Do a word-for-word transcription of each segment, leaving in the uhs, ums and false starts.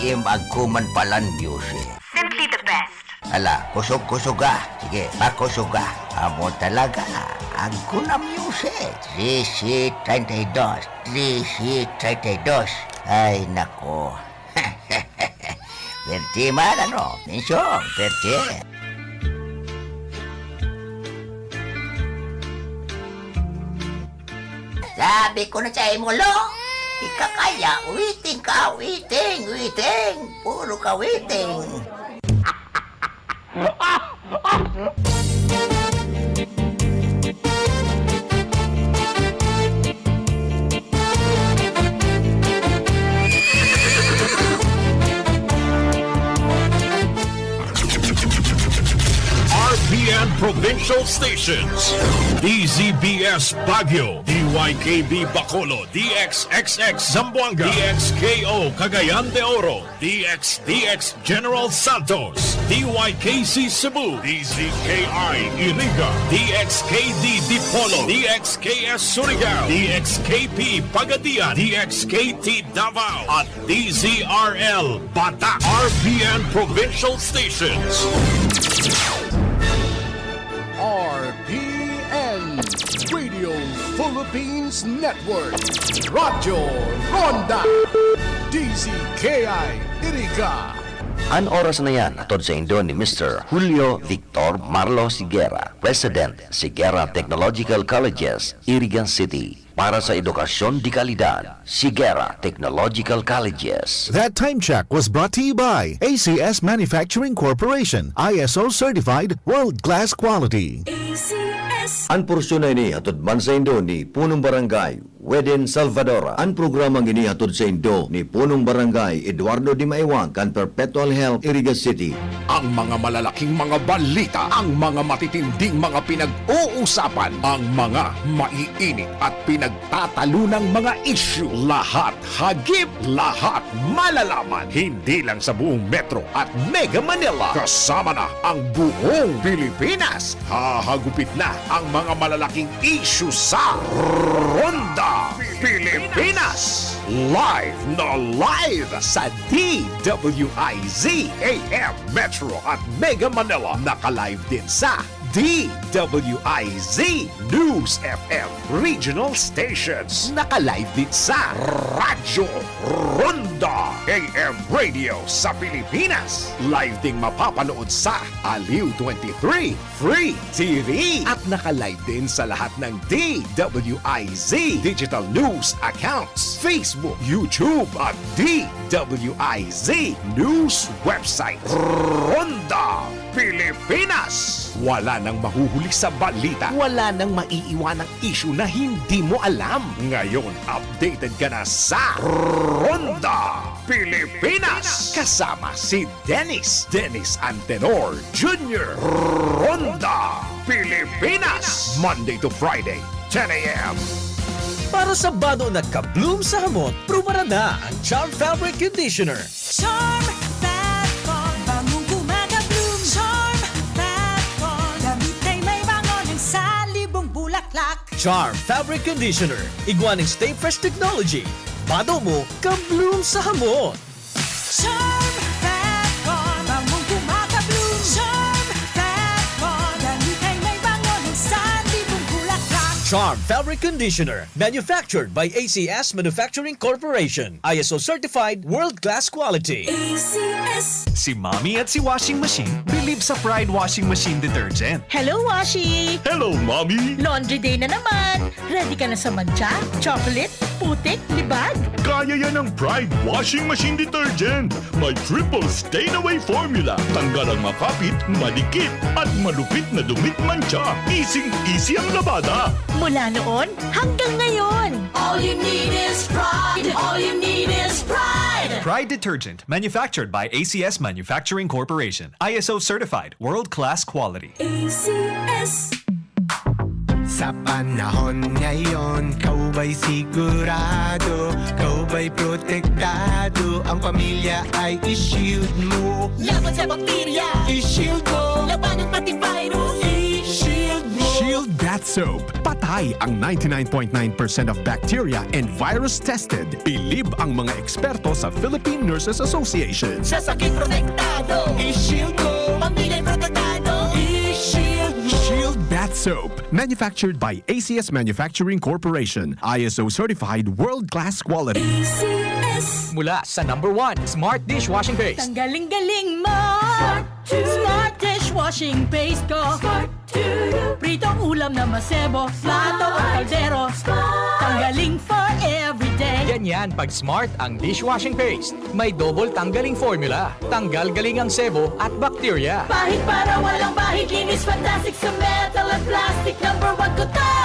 Im agkuman palan music. Simply the best. Ala, kusog-kusog ah. Sige, pakusog ah. Amo talaga. Agko na music. Three C treinta y dos. Three C treinta y dos. Ay, nako. Perti man, ano? Mensyon, perti. Sabi ko na sa imo, Lo, di ka kaya, witing ka, witing, witing. Puro ka witing. R P N Provincial Stations, D Z B S Baguio, D Y K B Bacolod, D X X X Zamboanga, D X K O Cagayan de Oro, D X D X General Santos, D Y K C Cebu, D Z K I Iriga, D X K D Dipolog, D X K S Surigao, D X K P Pagadian, D X K T Davao, at D Z R L Batak. R P N Provincial Stations. R P N Radio Philippines Network, Radyo Ronda, D Z K I Iriga. An oras na yan, hatod saindo ni Mister Julio Victor Marlo Siguera, President, Siguera Technological Colleges, Iriga City. Para sa edukasyon de kalidad, Siguera Technological Colleges. That time check was brought to you by A C S Manufacturing Corporation, I S O certified, world-class quality. A C S. An porsyon na ini hatod man saindo ni Punong Barangay Weden Salvadora. An programang ini hatod saindo ni Punong Barangay Eduardo Dimaiwang kan Perpetual Health, Iriga City. Ang mga malalaking mga balita, ang mga matitinding mga pinag-uusapan, ang mga maiinit at pinagtatalunang mga isyu, lahat hagip, lahat malalaman. Hindi lang sa buong Metro at Mega Manila, kasama na ang buong Pilipinas. Hahagupit na ang mga malalaking isyu sa Ronda Pilipinas. Live na live sa D W I Z A M Metro at Mega Manila. Naka-live din sa D W I Z News F M Regional Stations. Naka-live din sa Radyo Ronda A M Radio sa Pilipinas. Live ding mapapanood sa Aliw twenty-three Free T V. At naka-live din sa lahat ng D W I Z digital news accounts, Facebook, YouTube, at D W I Z News website. Ronda Pilipinas. Wala nang mahuhuli sa balita. Wala nang maiiwanang isyu na hindi mo alam. Ngayon, updated ka na sa Ronda Pilipinas. Kasama si Dennis, Dennis Antenor Junior Ronda Pilipinas. Monday to Friday, ten a m. Para sa bado na ka-bloom sa hamot, prubaran na ang Charm Fabric Conditioner. Charm Fab Con, bangong gumagabloom. Charm Fab Con, damit ay may bango ng salibong bulaklak. Charm Fabric Conditioner, igwa ning Stay Fresh Technology. Bado mo, ka-bloom sa hamot. Charm Fab Con, bangong gumagabloom. Charm Fab Con, damit ay may bango ng salibong bulaklak. Charm Fabric Conditioner, manufactured by A C S Manufacturing Corporation. I S O certified, world-class quality. A C S. Si Mommy at si Washing Machine believe sa Pride Washing Machine Detergent. Hello, Washi! Hello, Mommy! Laundry day na naman! Ready ka na sa mantsa, chocolate, putik, libag? Kaya yan ng Pride Washing Machine Detergent. May triple stain away formula. Tanggal ang makapit, madikit, at malupit na dumit mantsa. Easy-easy ang labada. Mula noon hanggang ngayon. All you need is Pride. All you need is Pride. Pride Detergent, manufactured by A C S Manufacturing Corporation. I S O certified, world-class quality. A C S. Sa panahon ngayon, ikaw ba'y sigurado? Ikaw ba'y protektado? Ang pamilya ay i-shield mo. Laban sa bakterya, i-shield mo. Labanan pati virus, i-shield mo. Shield Bath Soap. Patay ang ninety-nine point nine percent of bacteria and virus tested. Bilib ang mga eksperto sa Philippine Nurses Association. Sa sakit protektado, i-shield ko. Pamilya protektado, i-shield mo. Shield Bath Soap. Manufactured by A C S Manufacturing Corporation. I S O certified world-class quality. A C S. Mula sa number one, Smart Dishwashing Paste. Tanggaling-galing mo. Smart dishwashing paste ko. Pritong ulam na masebo, plato o kaldero. Tanggaling for everyday. Ganyan pag Smart ang dishwashing paste. May double tanggaling formula. Tanggal galing ang sebo at bakterya. Pahid para walang bahid, linis fantastic sa metal at plastic. Number one ko to.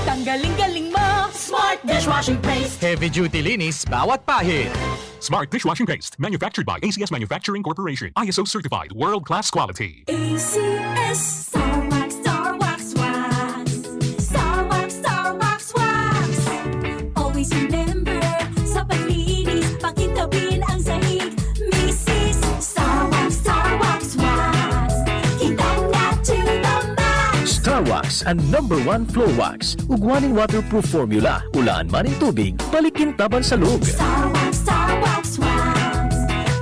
Tanggaling-galing mo. Smart dishwashing paste. Heavy duty linis bawat pahid. Smart dishwashing paste, manufactured by A C S Manufacturing Corporation, I S O certified, world-class quality. A C S. Star Wax, Star Wax, Wax. Star Wax, Star Wax, Wax. Always remember, sa paglinis, pakintabin ang sahig. Misis, Star Wax, Star Wax, Wax. Kintab na to the max. Star Wax, ang number one floor wax. Ugwa nin waterproof formula, ulaan man nin tubig, balik kintab an salog. Star Wax, Star Wax, Wax.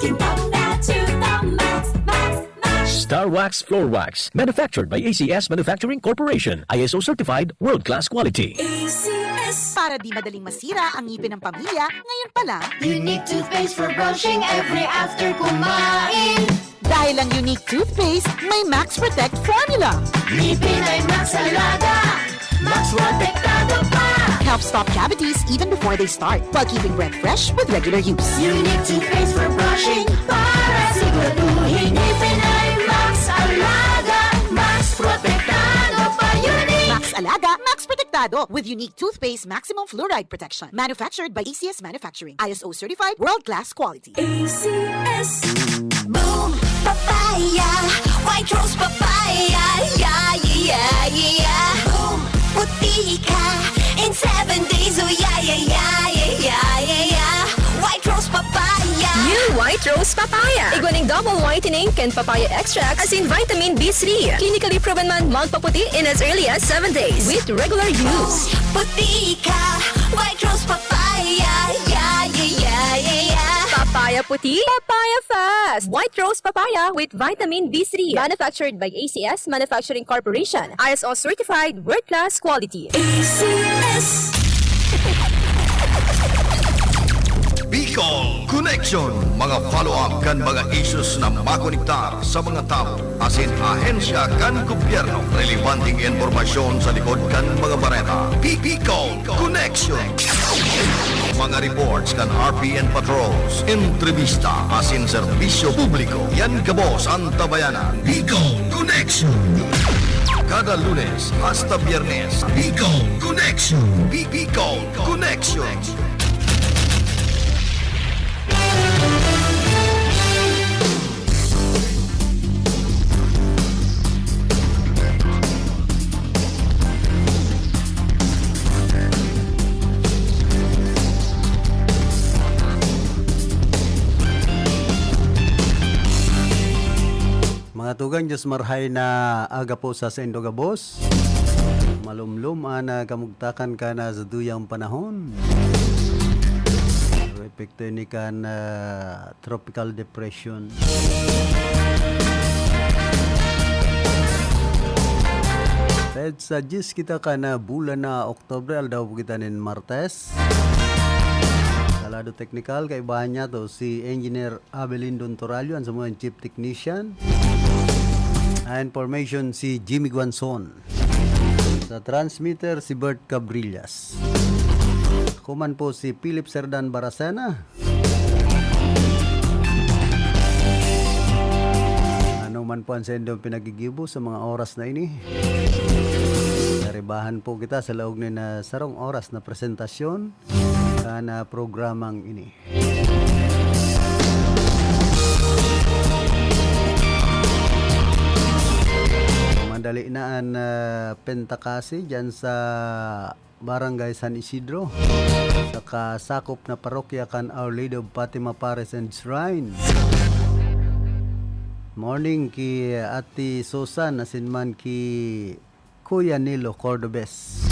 Kintab na to the max, max, max. Star Wax Floor Wax, manufactured by A C S Manufacturing Corporation, I S O certified, world-class quality. A C S. Para di madaling masira ang ngipin ng pamilya, ngayon pa lang. Unique toothpaste for brushing every after kumain. Dahil ang Unique Toothpaste may Max Protect Formula. Ngipin ay Max Alaga, Max Protektado pa. Helps stop cavities even before they start, while keeping breath fresh with regular use. Unique toothpaste for brushing para siguraduhin ngipin ay Max Alaga, Max Protektado pa. Unique. Max Alaga, Max Protektado with Unique Toothpaste Maximum Fluoride Protection. Manufactured by A C S Manufacturing. I S O certified, world-class quality. A C S. Boom! Papaya! White Rose Papaya! Yeah, yeah, yeah, yeah! Boom! Puti ka in seven days! Oh, yeah, yeah, yeah, yeah, yeah, yeah! White Rose Papaya! New White Rose Papaya. Igwa nin double whitening kan papaya extract asin vitamin B three. Clinically proven man magpaputi in as early as seven days with regular use. Puti ka, White Rose Papaya, yeah, yeah, yeah, yeah, yeah. Papaya puti, papaya fast. White Rose Papaya with vitamin B three. Manufactured by A C S Manufacturing Corporation. I S O certified, world-class quality. A C S. Bicol Connection, mga follow-up kan mga issues na makonektar sa mga tawo asin ahensya kan gobyerno. Relebanteng impormasyon sa likod kan mga bareta. Bicol Connection. Mga reports kan R P N patrols, entrevista asin serbisyo publiko. Yan gabos an tabayanan. Bicol Connection. Kada Lunes hasta Biyernes, Bicol Connection. Bi-, Bicol Connection. Mga tugang, Diyos marhay na aga po sa saindo gabos. Malumlom an, ah, kamugtakan kan, ah, satuyang panahon. Pero epekto ini kan, ah, tropical depression. Petsa diyes kita kan, ah, bulan na Oktubre, aldaw po kita nin Martes. Sa lado teknikal, kaibahan niya to si Engineer Abelin Don Torallo, an samuyang chief technician. An information, si Jimmy Guanzon. Sa transmitter, si Bert Cabrillas. Ako man po si Philip Serdan Baracena. Ano man po an saindong pinagigibo sa mga oras na ini, naribahan po kita sa laog nin, ah, sarong oras na presentasyon kan, ah, programang ini. Madali na an, ah, Penta Kasi dyan sa Barangay San Isidro, saka sakop na parokya kan Our Lady of Fatima Parish and Shrine. Morning ki Ate Susan, asin man ki Kuya Nilo Cordobes.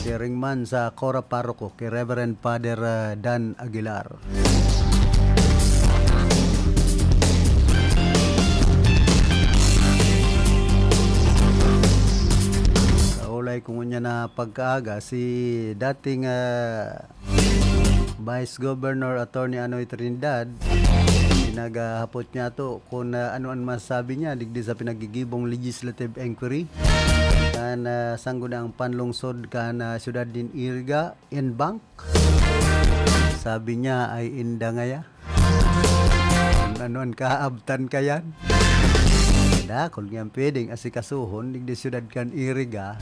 Siring man sa Cora Paroko, ki Reverend Father, ah, Dan Aguilar. Kaulay ko ngunyan na pagkaaga, si dating, ah, Vice Governor Attorney Anoy Trinidad, pinaghahapot niya to kung, ah, ano an masasabi niya digdi sa pinaggigibong legislative inquiry kan, ah, Sangguniang Panlungsod kan, ah, siyudad nin Iriga, Inbank. Sabi niya ay inda ngaya. Kung ano an kaabtan kayan. Dakul nga pwedeng asikasuhon digdi siyudad kan Iriga.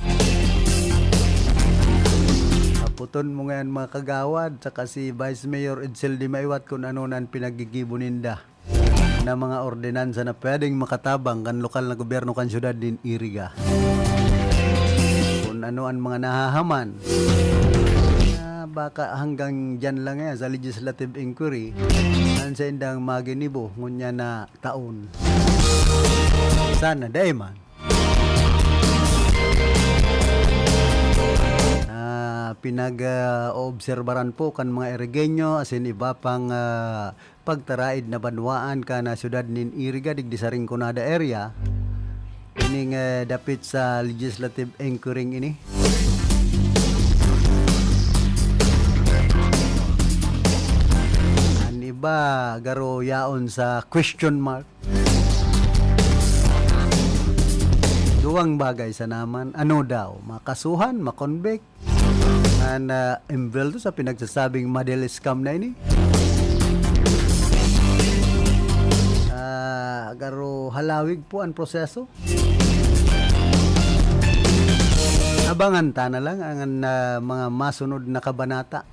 Hapoton mo ngayan, mga kagawad, saka si Vice Mayor Edsel Di Maiwat kung ano na an pinaggigibo ninda na mga ordinansa na pwedeng makatabang kan lokal na gobyerno kan siyudad nin Iriga. Kung ano an mga nahahaman, ah, baka hanggang diyan lang yan sa legislative inquiry an saindang maginibo ngunyan na taon. Sana, dai man. Ah, pinag, ah, oobserbaran po kan mga Irigenyo asin iba pang, ah, pagtaraid na banwaan kan, ah, siyudad nin Iriga digdi sa Rinconada area. Ining, eh, dapit sa legislative inquiry ini. An iba, garo yaon sa question mark. Duwang bagay sana man. Ano daw? Makasuhan? Makonvict? An, ah, involved sa pinagsasabing model scam na ini? Ah, garo halawig po an proseso. Abangan ta na lang ang, ah, mga masunod na kabanata.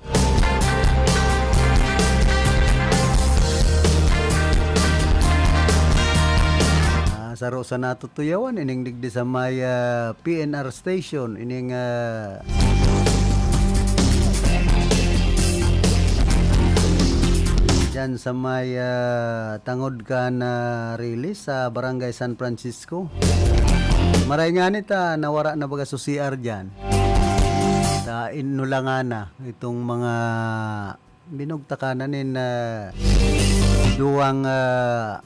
Ah, saro sa natutuyawan, ining digdi sa may, ah, P N R station, ining, ah, dyan sa may, ah, tangod kan, ah, Riles sa Barangay San Francisco. Maray ngani ta, nawara na baga so C R dyan. Ta inulangan na itong mga binugtakan na nin, ah, duwang, ah,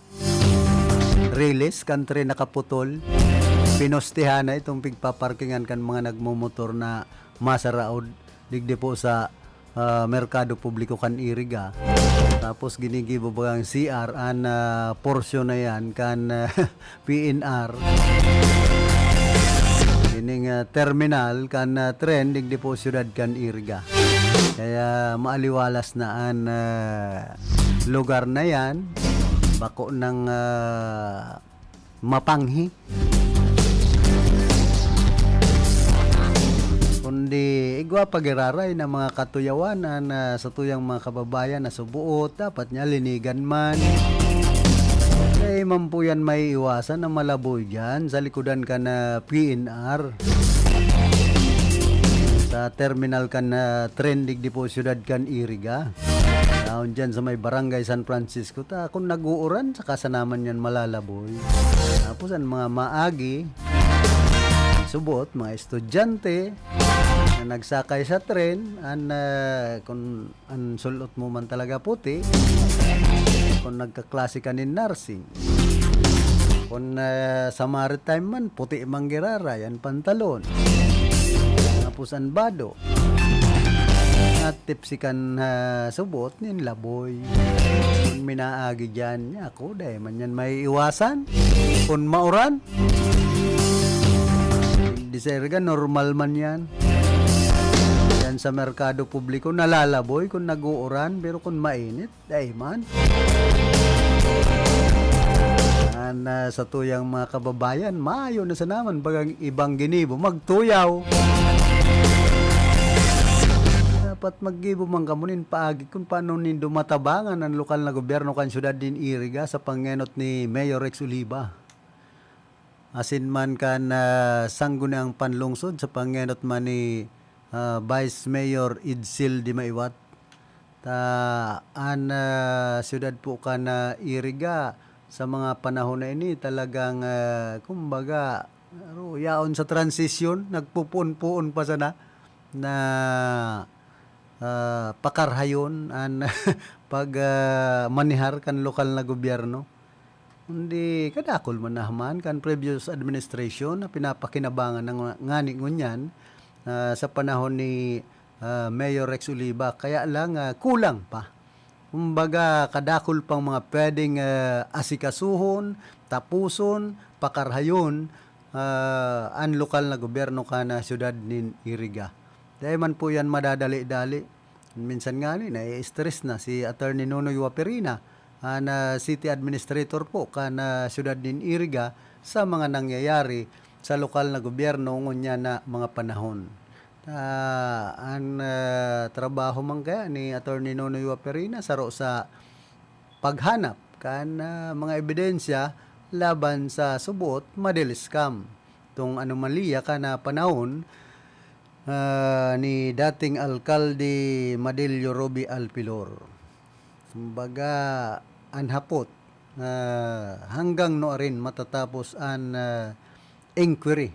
riles kan tren nakaputol. Pinostihan na itong pigpaparkingan kan mga nagmomotor na masaraod digdi po sa, ah, merkado publiko kan Iriga. Tapos ginigibo bagang C R an, ah, porsyon na yan kan, ah, P N R. Ining, ah, terminal kan, ah, tren digdi po siyudad kan Iriga. Kaya maaliwalas na an, ah, lugar na yan. Bako nang, ah, mapanghi. Kundi igwa pagiraray na mga katuyawan na, na sa tuyang mga kababayan na subuot, dapat niya linigan man. Dai man po yan maiiwasan na malaboy dyan sa likodan kan, ah, P N R. Sa terminal kan, ah, tren digdi po siyudad kan Iriga. Daon dyan sa may Barangay San Francisco. Ta, kung nag-uuran, saka sa naman yan malalaboy. Tapos ang mga maagi, subot, mga estudyante na nagsakay sa tren, an, ah, kung an sulot mo man talaga puti, kung nagkaklase ka nin nursing, kung, ah, sa maritime man, puti man giraray an pantalon. Tapos an bado, nga tipsy kan, ah, subot nin laboy. Kun minaagi diyan, ako, dai man yan maiiwasan. Kun mauran, di sa irga, normal man yan. Yan sa merkado publiko, nalalaboy kun nag-uuran, pero kun mainit, dai man. An, ah, sa tuyang mga kababayan, mayo na sana man bagang ibang ginibo, magtuyaw. Dapat maggibo man kamo nin paagi kun paano nindo matabangan an lokal na gobyerno kan siyudad nin Iriga sa pangenot ni Mayor Rex Oliva. Asin man kan, ah, Sangguniang Panlungsod sa pangenot man ni, ah, Vice Mayor Edsel Dimaiwat. Ta an, ah, siyudad po kan, ah, Iriga sa mga panahon na ini talagang, ah, kumbaga, Pero yaon sa transition, nagpupuon-puon pa sana na, ah, pakarhayon an pag, ah, manihar kan lokal na gobyerno. Kundi kadakul man na man kan previous administration na pinapakinabangan na nga-, ngani ngunyan, ah, sa panahon ni, ah, Mayor Rex Oliva. Kaya lang, ah, kulang pa. Kumbaga, kadakul pang mga pwedeng, ah, asikasuhon, tapuson, pakarhayon, ah, an lokal na gobyerno kan, ah, siyudad nin Iriga. Dai man po yan madadali-dali. Minsan nga ni, nai-stress na si Attorney Nonoy Waperina, an, ah, city administrator po kan, ah, siyudad nin Iriga sa mga nangyayari sa lokal na gobyerno ngunyan na mga panahon. Ah, an, ah, trabaho man kaya ni Attorney Nonoy Waperina saro sa paghanap kan, ah, mga ebidensya laban sa suboot madil scam. Tong anomalya kan, ah, panahon, ah, ni dating alkalde Madilio Ruby Alpilor. Kumbaga, an hapot, ah, hanggang nuarin matatapos an, ah, inquiry,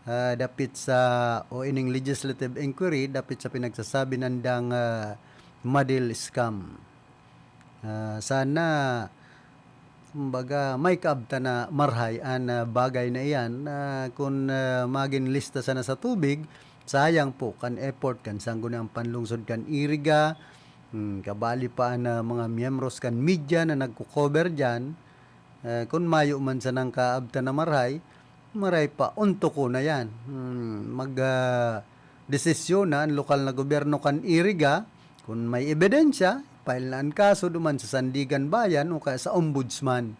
ah, dapit sa, o ining legislative inquiry dapit sa pinagsasabi nandang, ah, madil scam. Ah, sana, kumbaga, may kaabtan na marhay an, ah, bagay na iyan, na kun, ah, magin lista sana sa tubig, sayang po kan effort kan sangguniang panlungsod kan Iriga, hmm, kabali pa an, ah, mga miyembros kan media na nagko-cover diyan. Eh, kun mayo man sanang kaabtan na marhay, maray pa, ontoko na yan. Hmm, mag, ah, desisyon na an lokal na gobyerno kan Iriga, kun may ebidensya, file na an kaso duman sa Sandigan Bayan o kaya sa Ombudsman.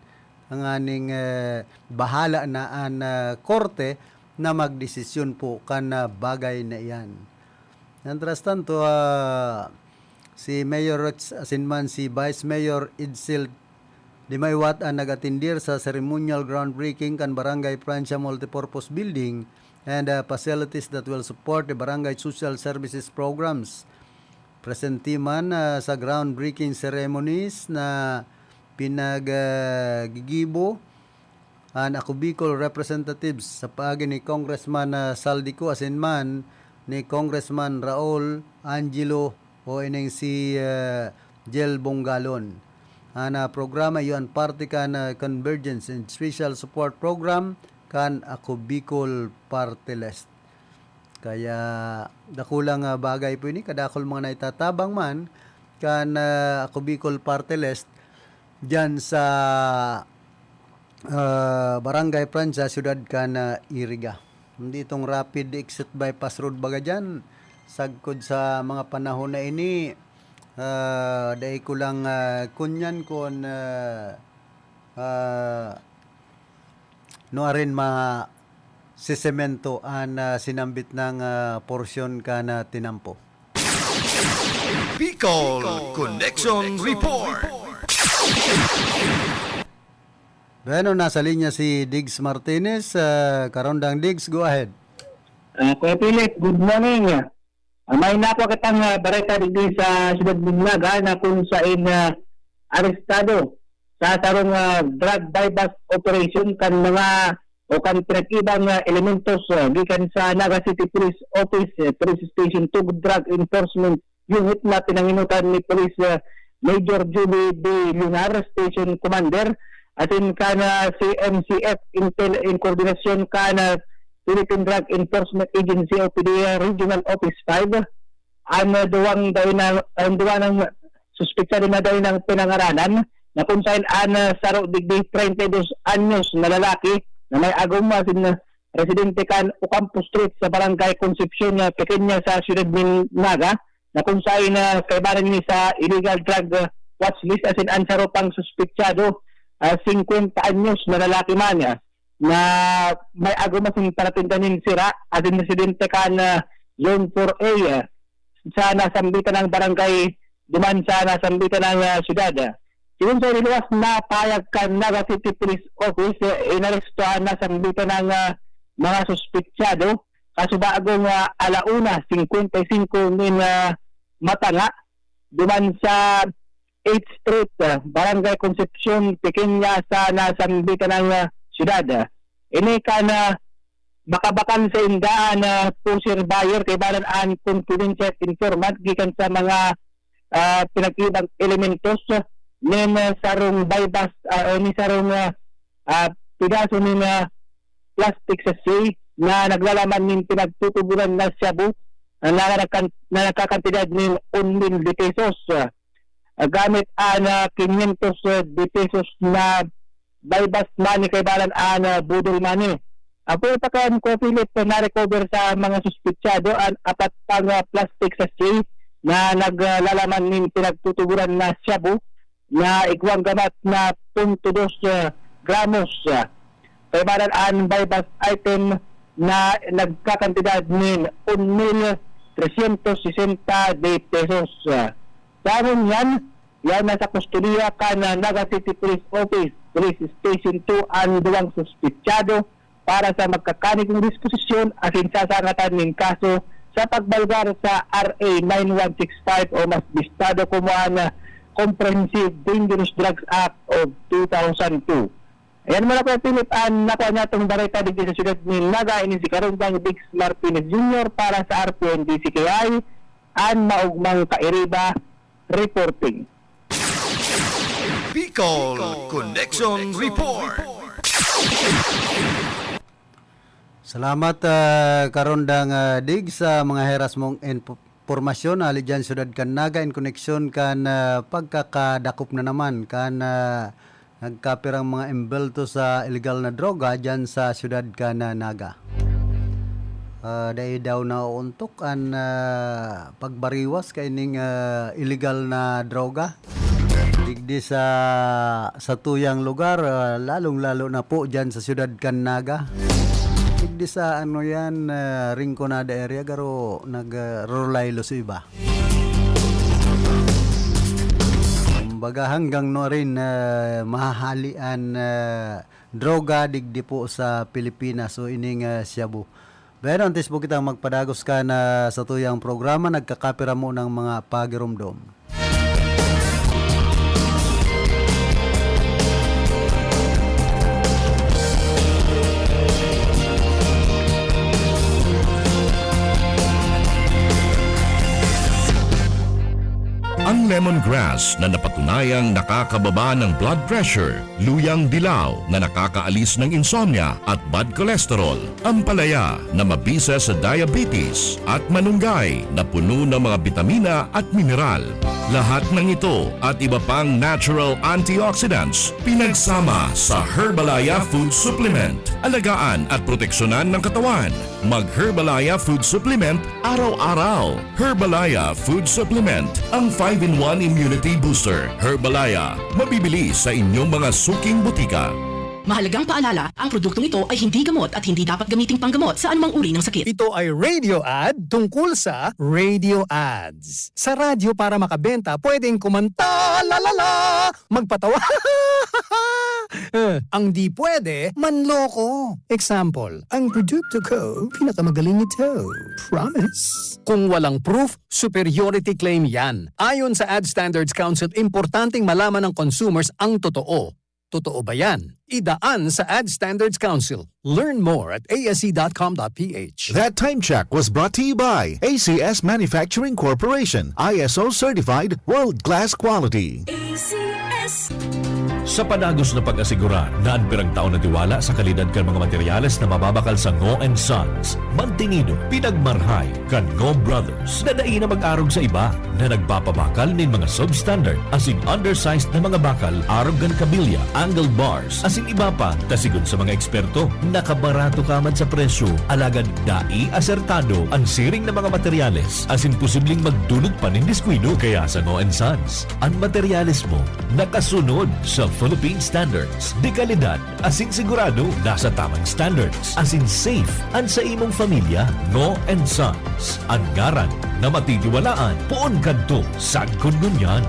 Tanganing, eh, bahala na an, ah, korte na magdesisyon po kan, ah, bagay na iyan. Mientras tanto, ah, si Mayor Rex asin man si Vice Mayor Edsel Dimaiwat an nag-atindir sa ceremonial groundbreaking kan Barangay Francia Multipurpose Building and, ah, facilities that will support the barangay social services programs. Presente man, ah, sa groundbreaking ceremonies na pinag, ah, gigibo an Ako Bicol representatives sa paagi ni Congressman, ah, Saldico asin man ni Congressman Raul Angelo o ining si, ah, Jel Bongalon. An, ah, programa iyo an parte kan, ah, Convergence and Special Support Program kan Ako Bicol Party List. Kaya dakulang, ah, bagay po ini, kadakul mga naitatabang man kan, ah, Ako Bicol Party List diyan sa, ah, Barangay Francia, siyudad kan, ah, Iriga. Hindi itong rapid exit bypass road baga diyan, sagkod sa mga panahon na ini, ah, dai ko lang, ah, kunyan kun, ah, ah, nuarin masisemento an, ah, sinambit nang, ah, porsyon kan, ah, tinampo. Bicol Connection Report. Bueno, nasa linya si Diggs Martinez. Ah, Karondang Diggs, go ahead. Ah, Kuya Philip, good morning. Ah, may nakuha kitang, ah, bareta digdi sa Siyudad nin Naga na kung sain, ah, arestado sa sarong, ah, drug buy-bust operation kan mga o kan pinag-ibang, ah, elementos, ah, gikan sa Naga City Police Office, eh, Police Station two Drug Enforcement Unit na pinanginutan ni Police, ah, Major Julie B. Lunar, Station Commander, asin kan, ah, C M C F Intel in koordinasyon kan, ah, Philippine Drug Enforcement Agency o P D E A Regional Office five. An, ah, duwang dai na, an duwa nang suspetsado na dai nang pinangaranan, na kung saen an, ah, saro digdi treinta y dos anyos na lalaki na may agom asin residente kan Ocampo Street sa Barangay Concepcion, ah, Pequeña sa siyudad nin Naga, na kung saen, ah, kaibanan ini sa illegal drug, ah, watch list asin an saro pang suspetsado, ah, singkwenta anyos na lalaki man, ah, na may agom asin paratinda nin sira asin residente kan, ah, Zone four A, ah, sa nasambitan nang barangay duman sa nasambitan nang, ah, syudad. Sigon sa iniluwas na pahayag kan Naga City Police Office, eh, inaresto an nasambitan nang, ah, mga suspetsado kasubago nga ala una singkwenta y singko nin, ah, matanga duman sa eighth Street, ah, Barangay Concepcion, Pequeña sa nasambitan nang, ah, syudad. Ini kan, ah, baka-bakan sa inda an pusher buyer, kaibanan an confidential informant gikan sa mga ah, pinag-ibang elementos nin, ah, sarong baybas, ah, o nin sarong, ah, ah, pedaso nin, ah, plastic sachet na naglalaman nin pinagtutuboran na shabu, ah, na nagkan-, na nagkakantidad nin un mil de pesos. Ah, gamit an, ah, kinyentos de pesos na baybas money kaibanan an, ah, boodle money. Ang pagtakan ko, Philip, na-recover sa mga suspitsado an apat pang, ah, plastic sachet na naglalaman nin pinagtutuboran na shabu na igwang gamat na punto dos, ah, gramos. Kaibanan an baybas item na nagkakantidad nin un mil tresyentos sesenta de pesos. Sa ngunyan, yan nasa kustodiya kan, ah, Naga City Police Office, Police Station two, an duwang suspitsado para sa magkakanigong disposisyon asin sasangatan nin kaso sa pagbalgar sa R A nine one six five o mas bistado komo an, ah, Comprehensive Dangerous Drugs Act of two thousand two. Ayan muna, Kuya Philip, an nakuha niyatong bareta digdi sa siyudad nin Naga. Ini si Karundang Diggs Martinez Junior para sa R P N D C K I, an maugmang kairiba, reporting. Bicol Connection Report. Salamat, ah, Karondang, ah, Dig, sa mga heras mong info-, impormasyon hali diyan siyudad kan Naga in koneksyon kan, ah, pagkakadakop na naman kan, ah, nagkapirang mga embelto sa ilegal na droga diyan sa siyudad kan, ah, Naga. Ah, dai daw nauuntok an, ah, pagbariwas kaining, ah, ilegal na droga. Digdi sa satuyang lugar, ah, lalong-lalo na po diyan sa siyudad kan Naga. Digdi sa ano yan, ah, Rinconada area, garo nag-, ah, Rurlaylo sa iba. Kumbaga hanggang no rin, ah, mahahali an, ah, droga digdi po sa Pilipinas o ining, ah, shabu. Pero antes po kitang magpadagos kan, ah, satuyang programa, nagkakapira mo ng mga pagiromdom. Ang lemongrass na napatunayang nakakababa ng blood pressure, luyang dilaw na nakakaalis ng insomnia at bad cholesterol, ampalaya na mabisa sa diabetes, at manunggay na puno ng mga bitamina at mineral. Lahat ng ito at iba pang natural antioxidants pinagsama sa Herbalaya Food Supplement. Alagaan at proteksyonan ng katawan. Mag-Herbalaya Food Supplement araw-araw. Herbalaya Food Supplement, ang five-in-one Immunity Booster. Herbalaya, mabibili sa inyong mga suking butika. Mahalagang paalala, ang produktong ito ay hindi gamot at hindi dapat gamiting panggamot sa anumang uri ng sakit. Ito ay radio ad tungkol sa radio ads. Sa radyo para makabenta, pwedeng kumanta, lalala, magpatawa. Eh, ang di pwede, manloko. Example, ang produkto ko, pinakamagaling ito. Promise. Kung walang proof, superiority claim yan. Ayon sa Ad Standards Council, importanteng malaman ng consumers ang totoo. Totoo ba yan? Idaan sa Ad Standards Council. Learn more at A S C dot com dot P H. That time check was brought to you by A C S Manufacturing Corporation, I S O certified, world-class quality. A C S. Sa padagos na pag-asigurar na an pirang tao na tiwala sa kalidad kan mga materyales na mababakal sa Ngo and Sons, mantinido, pinagmarhay kan Ngo Brothers na dai na mag-arog sa iba na nagpapabakal nin mga substandard asin undersized na mga bakal arog kan kabilya, angle bars, asin iba pa, ta sigon sa mga eksperto, nakabarato ka man sa presyo, alagad dai asertado an siring na mga materyales asin posibleng magdulot pa nin diskuido. Kaya sa Ngo and Sons, an materyales mo nakasunod sa Philippine Standards de Calidad asin sigurado nasa tamang standards asin safe an sa imong pamilya. Ngo and Sons, an ngaran na matitiwalaan poon kadto sagkod ngunyan.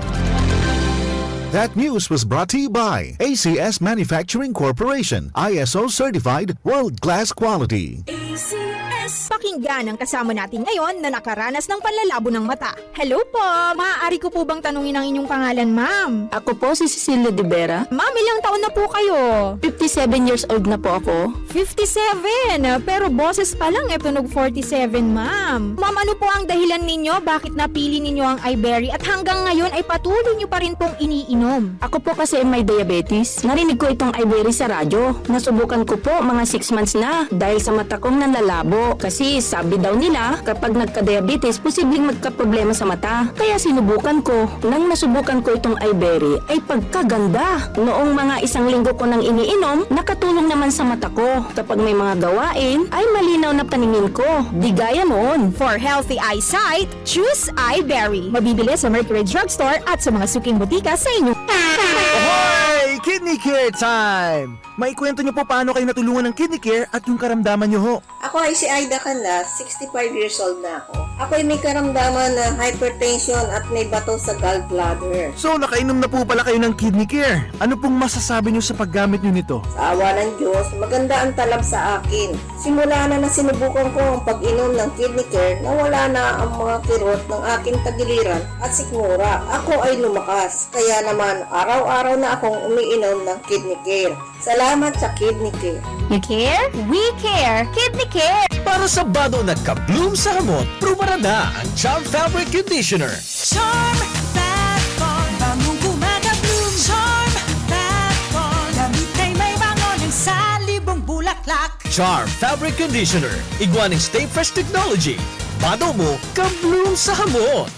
That news was brought to you by A C S Manufacturing Corporation, I S O certified, world-class quality. A C S Pakinggan ang kasama natin ngayon na nakaranas ng panlalabo ng mata. Hello po! Maaari ko po bang tanungin ang inyong pangalan, ma'am? Ako po si Cecilia de Vera. Ma'am, ilang taon na po kayo? Fifty-seven years old na po ako. Fifty-seven? Pero boses pa lang, e tunog forty-seven, ma'am. Ma'am, ano po ang dahilan ninyo? Bakit napili ninyo ang Iberry at hanggang ngayon ay patuloy nyo pa rin pong iniinom? Ako po kasi may diabetes. Narinig ko itong Iberry sa radyo. Nasubukan ko po, mga six months na. Dahil sa mata kong nanlalabo. Kasi sabi daw nila, kapag nagka-diabetes, posibleng magkaproblema sa mata. Kaya sinubukan ko. Nang nasubukan ko itong Iberry, ay pagkaganda. Noong mga isang linggo ko nang iniinom, nakatulong naman sa mata ko. Kapag may mga gawain, ay malinaw na paningin ko. Di gaya noon. For healthy eyesight, choose Iberry. Mabibili sa Mercury Drugstore at sa mga suking botika sa inyo. Hoy! Kidney Care Time! Maikwento niyo po paano kayo natulungan ng Kidney Care at yung karamdaman niyo ho. Ako ay si Aida Canlas, sixty-five years old na ako. Ako ay may karamdaman na hypertension at may bato sa gallbladder. So, nakainom na po pala kayo ng Kidney Care. Ano pong masasabi niyo sa paggamit niyo nito? Sa awa ng Diyos, maganda ang talab sa akin. Simula na nasinubukan ko ang pag-inom ng Kidney Care, nawala na ang mga kirot ng aking tagiliran at sikmura. Ako ay lumakas, kaya naman araw-araw na akong umiinom ng Kidney Care. Salamat sa Kidney Care. You care? We care! Kidney Care! Para sa bado nagka-bloom sa hamot, prubarada ang Charm Fabric Conditioner. Charm Fat Bond, bangong gumagabloom. Charm Fat Bond, damit ay may bango ng salibong bulaklak. Charm Fabric Conditioner, igwa ning Stay Fresh Technology. Bado mo, ka-bloom sa hamot.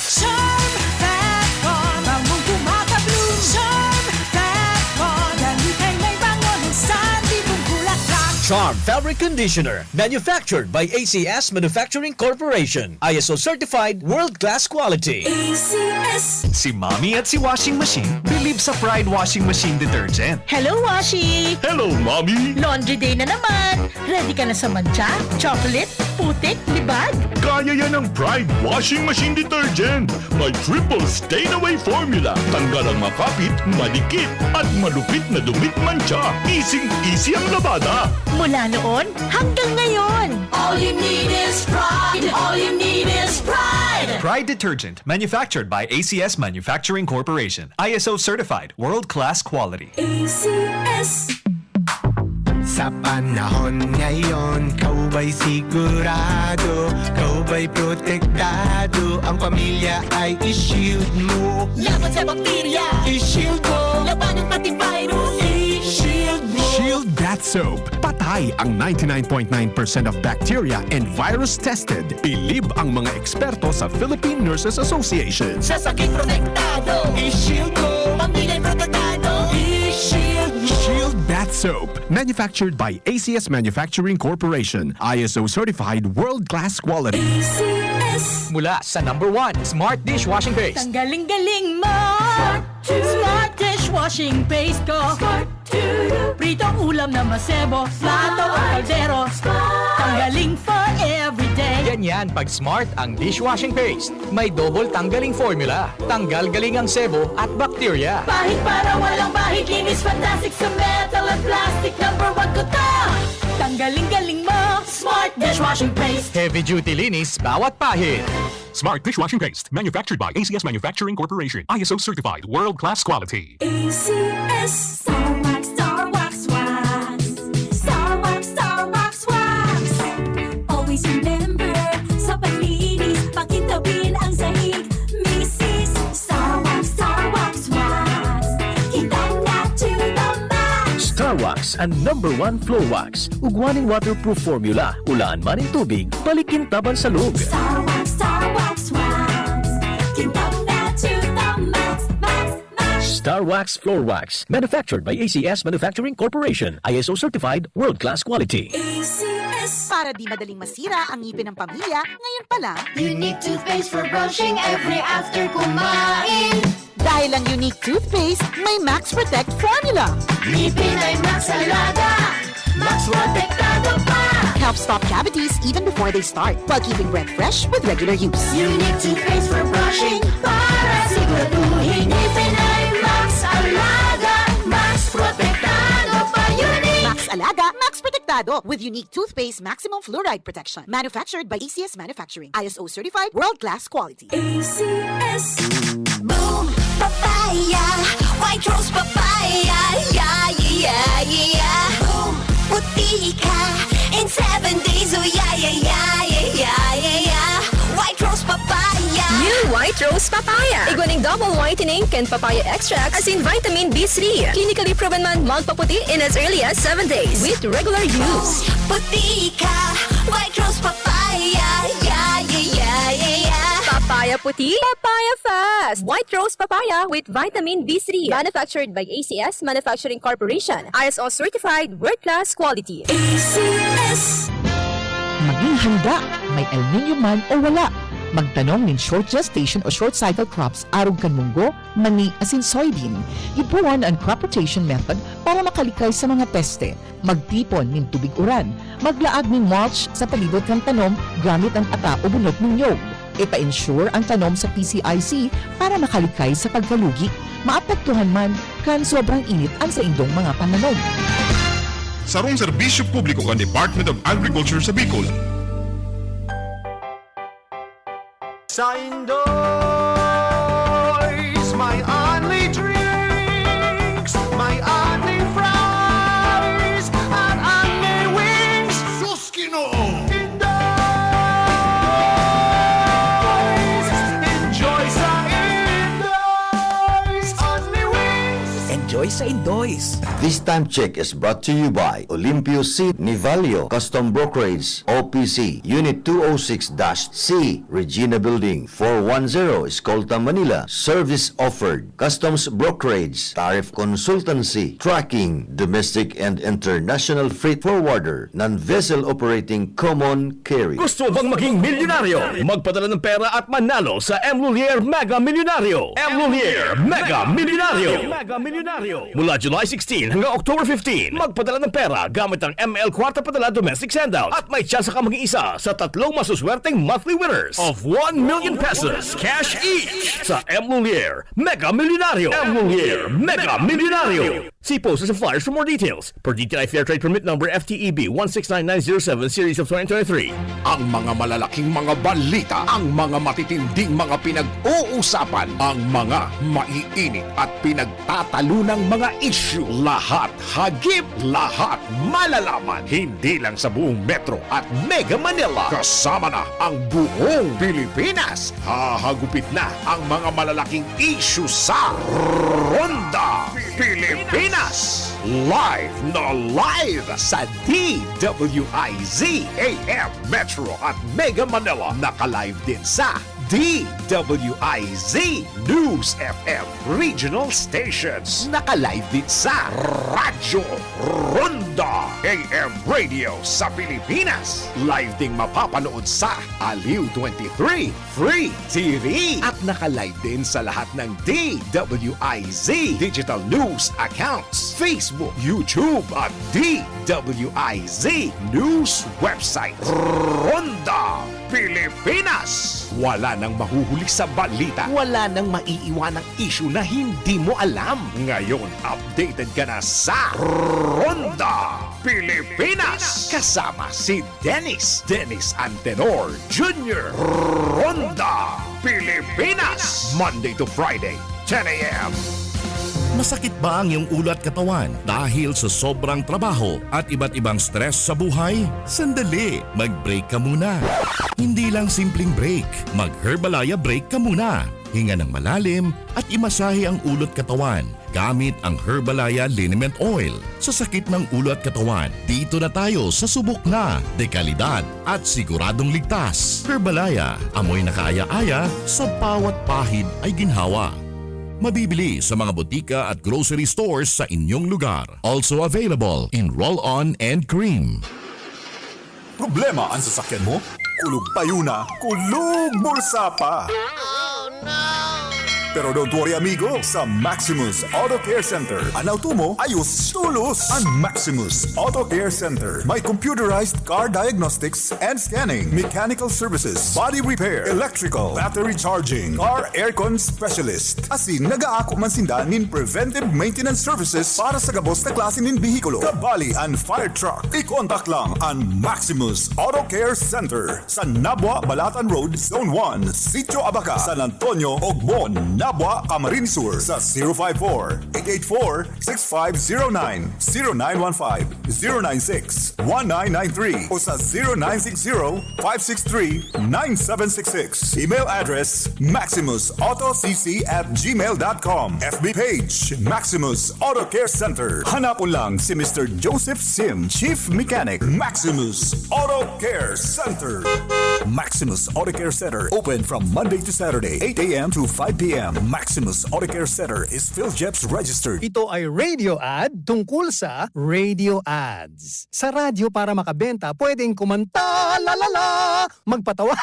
Charm Fat Bond, bangong gumagabloom. Charm Fat Bond, damit ay may bango ng salibong bulaklak. Charm Fabric Conditioner, manufactured by A C S Manufacturing Corporation. I S O certified, world-class quality. A C S. Si Mommy at si Washing Machine believe sa Pride Washing Machine Detergent. Hello, Washi! Hello, Mommy! Laundry day na naman! Ready ka na sa mantsa, chocolate, putik, libag? Kaya yan ng Pride Washing Machine Detergent. May triple stain away formula. Tanggal ang makapit, madikit, at malupit na dumit mantsa. Easy-easy ang labada. Mula noon hanggang ngayon. All you need is pride. All you need is pride. Pride detergent, manufactured by A C S Manufacturing Corporation. I S O certified, world-class quality. A C S. Sa panahon ngayon, kaubay sigurado, kaubay protektado. Ang pamilya ay i-shield mo. Laban sa bakterya, i-shield mo. Labanan pati virus, i-shield mo. Shield Bath Soap. Patay ang ninety-nine point nine percent of bacteria and virus tested. Bilib ang mga eksperto sa Philippine Nurses Association. Sa sakit protektado, i-shield mo. Pamilya protektado, i-shield mo. Shield Bath Soap. Manufactured by A C S Manufacturing Corporation. I S O certified world-class quality. A C S. Mula sa number one, Smart Dishwashing Paste. Tanggaling galing mo! Smart Dishwashing Paste ko! Pritong ulam na masebo, plato o kaldero. Tanggaling for everyday. Ganyan pag Smart ang dishwashing paste. May double tanggaling formula. Tanggal galing ang sebo at bakterya. Pahid para walang bahid, linis fantastic sa metal at plastic. Number one ko to! Tanggaling galing mo, Smart Dishwashing Paste. Heavy duty linis bawat pahid. Smart Dishwashing Paste, manufactured by A C S Manufacturing Corporation. I S O certified, world-class quality. A C S. Star Wax, Star Wax, Wax. Star Wax, Star Wax, Wax. Always remember, sa paglinis, pakintabin ang sahig. Misis, Star Wax, Star Wax, Wax. Kita na to the max. Star Wax, ang number one floor wax. Ugwa nin waterproof formula, ulaan man nin tubig, balik kintaban sa log. Star Wax, Star Wax, Wax. Kintab na to the max, max, max. Star Wax Floor Wax, manufactured by A C S Manufacturing Corporation, I S O certified, world-class quality. A C S. Para di madaling masira ang ngipin ng pamilya, ngayon pa lang. Unique toothpaste for brushing every after kumain. Dahil ang Unique Toothpaste may Max Protect Formula. Ngipin ay Max Alaga, Max Protektado pa. Helps stop cavities even before they start, while keeping breath fresh with regular use. Unique Toothpaste for brushing, para siguraduhin ngipin ay Max Alaga, Max Protektado pa. Unique! Max Alaga, Max Protektado. desinfektado with unique toothpaste maximum fluoride protection. Manufactured by A C S Manufacturing. I S O certified, world-class quality. A C S. Boom Papaya, White Rose Papaya, yeah, yeah, yeah, yeah. Boom, puti ka in seven days, oh yeah, yeah, yeah, yeah, yeah, yeah, yeah. White Rose Papaya. New White Rose Papaya. Igwa nin double whitening kan papaya extract, asin vitamin B three. Clinically proven man magpaputi in as early as seven days with regular use. Puti ka, White Rose Papaya, yeah, yeah, yeah, yeah, yeah. Papaya puti, papaya fast. White Rose Papaya with vitamin B three. Manufactured by A C S Manufacturing Corporation. I S O certified, world-class quality. A C S. Maging handa, may El Niño man o wala. Magtanom nin short gestation o short cycle crops arog kan munggo, mani, asin soybean. Gibohon an crop rotation method para makalikay sa mga peste. Magtipon nin tubig uran. Maglaag nin mulch sa palibot kan tanom gamit an ata o bunot nin niyog. Ipa-insure an tanom sa P C I C para makalikay sa pagkalugi. Maapektuhan man kan sobrang init an saindong mga pananom. Sarong serbisyo publiko kan Department of Agriculture sa Bicol. Sa Indoy's, may only drinks, may only fries, at only wings. Sus, Ginoo! Indoy's! Enjoy sa Indoy's! Only wings! Enjoy sa Indoy's! This time check is brought to you by Olimpio C. Nivalio, Custom Brokerage, O P C, Unit two oh six dash C, Regina Building, four one zero, Escolta, Manila. Service offered: customs brokerage, tariff consultancy, trucking, domestic and international freight forwarder, non-vessel operating common carrier. Gusto mo bang maging milyonaryo? Magpadala ng pera at manalo sa M Lhuillier Mega Milyonaryo. M Lhuillier Mega Milyonaryo. Mega Milyonaryo. Mula July sixteen hanggang October fifteen, magpadala ng pera gamit ang M L Kwarta Padala Domestic Sendout at may tsansa ka maging isa sa tatlong masuswerteng monthly winners of one million pesos cash each sa M Lhuillier Mega Milyonaryo. M Lhuillier Mega Milyonaryo. See posters and flyers for more details. Per D T I Fair Trade Permit Number F T E B one six nine nine zero seven series of twenty twenty-three. Ang mga malalaking mga balita, ang mga matitinding mga pinag-uusapan, ang mga maiinit at pinagtatalunang mga isyu, lahat hagip, lahat malalaman. Hindi lang sa buong Metro at Mega Manila, kasama na ang buong Pilipinas. Hahagupit na ang mga malalaking isyu sa Ronda Pilipinas. Live na live sa D W I Z A M Metro at Mega Manila. Naka-live din sa D W I Z News F M Regional Stations. Naka-live din sa Radyo Ronda A M Radio sa Pilipinas. Live ding mapapanood sa Aliw twenty-three Free T V. At naka-live din sa lahat ng D W I Z digital news accounts, Facebook, YouTube, at D W I Z news website. Ronda Pilipinas. Wala nang mahuhuli sa balita. Wala nang maiiwanang isyu na hindi mo alam. Ngayon, updated ka na sa Ronda Pilipinas. Kasama si Dennis, Dennis Antenor Junior Ronda Pilipinas. Monday to Friday, ten a m. Masakit ba ang iyong ulo at katawan dahil sa sobrang trabaho at iba't ibang stress sa buhay? Sandali, mag-break ka muna. Hindi lang simpleng break, mag-Herbalaya break ka muna. Hinga ng malalim at imasahe ang ulo at katawan gamit ang Herbalaya Liniment Oil. Sa sakit ng ulo at katawan, dito na tayo sa subok na, dekalidad at siguradong ligtas. Herbalaya, amoy na kaaya-aya, sa bawat pahid ay ginhawa. Mabibili sa mga botika at grocery stores sa inyong lugar. Also available in roll-on and cream. Problema an sasakyan mo? Kulog payo na, kulog bulsa pa! Pero don't worry, amigo, sa Maximus Auto Care Center, an auto mo ayos tolos. An Maximus Auto Care Center may computerized car diagnostics and scanning, mechanical services, body repair, electrical, battery charging, car aircon specialist. Asin nagaako man sinda nin preventive maintenance services para sa gabos na klase nin behikulo, kabali an fire truck. I-contact lang an Maximus Auto Care Center sa Nabua, Balatan Road, Zone one, Sitio Abaca, San Antonio, Ogbon, Nabua, Camarines Sur sa zero five four, eight eight four, six five zero nine, zero nine one five, zero nine six, one nine nine three o sa zero nine six zero, five six three, nine seven six six. Email address, maximus auto c c at gmail dot com. F B page, Maximus Auto Care Center. Hanapon lang si Mister Joseph Sim, Chief Mechanic, Maximus Auto Care Center. Maximus Auto Care Center, open from Monday to Saturday, eight a m to five p m. Maximus Auto Care Center is PhilGEPS registered. Ito ay radio ad tungkol sa radio ads. Sa radyo, para makabenta, pwedeng kumanta, la la la, magpatawa.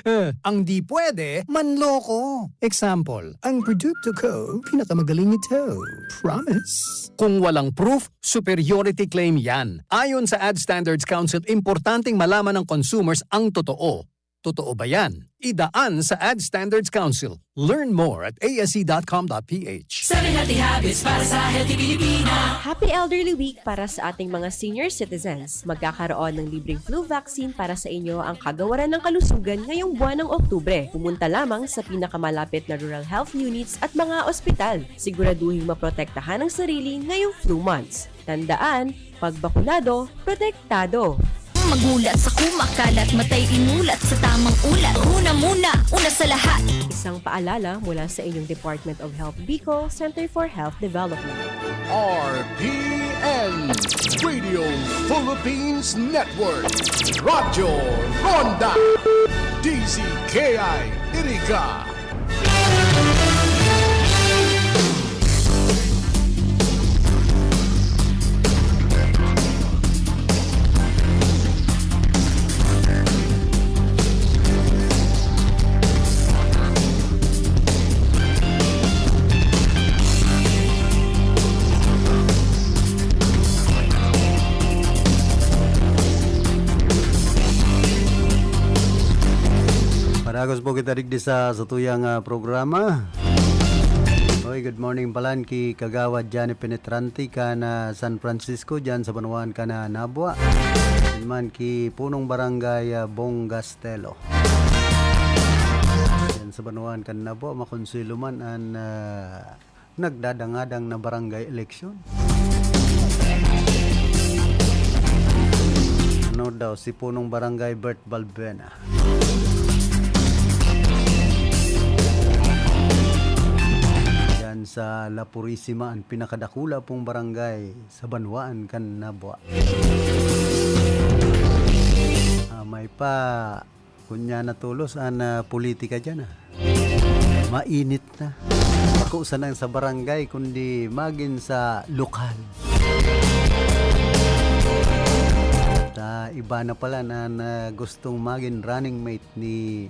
Eh, ang di pwede, manloko. Example, ang produkto ko, pinakamagaling ito. Promise. Kung walang proof, superiority claim yan. Ayon sa Ad Standards Council, importanteng malaman ng consumers ang totoo. Totoo ba yan? Idaan sa Ad Standards Council. Learn more at a s c dot com dot p h. Seven healthy habits para sa healthy Pilipina. Happy Elderly Week para sa ating mga senior citizens. Magkakaroon ng libreng flu vaccine para sa inyo ang Kagawaran ng Kalusugan ngayong buwan ng Oktubre. Pumunta lamang sa pinakamalapit na rural health units at mga ospital. Siguraduhing maprotektahan ang sarili ngayong flu months. Tandaan, pag bakunado, protektado. Magulat sa kumakalat, matay inulat sa tamang ulat. Una muna, una sa lahat. Isang paalala mula sa inyong Department of Health Bicol, Center for Health Development. R P N, Radio Philippines Network, Radyo Ronda, D Z K I Iriga. Padagos po kita digdi sa satuyang, ah, programa. Oy, good morning palan ki Kagawad Johnny Penetrante kan, ah, San Francisco, diyan sa banwaan kan, ah, Nabua. Asin man ki Punong Barangay, ah, Bong Gastelo. Diyan sa banwaan kan Nabua, makonsuelo man an, ah, nagdadangadang na barangay eleksyon. Ano daw, si Punong Barangay Bert Balbuena. Yan sa La Purisima, ang pinakadakula pong barangay sa banwaan kan Nabua. Ah, may pa Kunya na tolos an, ah, politika diyan, ah. Mainit na. Bako sana sa barangay, kundi magin sa lokal. At, ah, iba na pala na, na gustong magin running mate ni,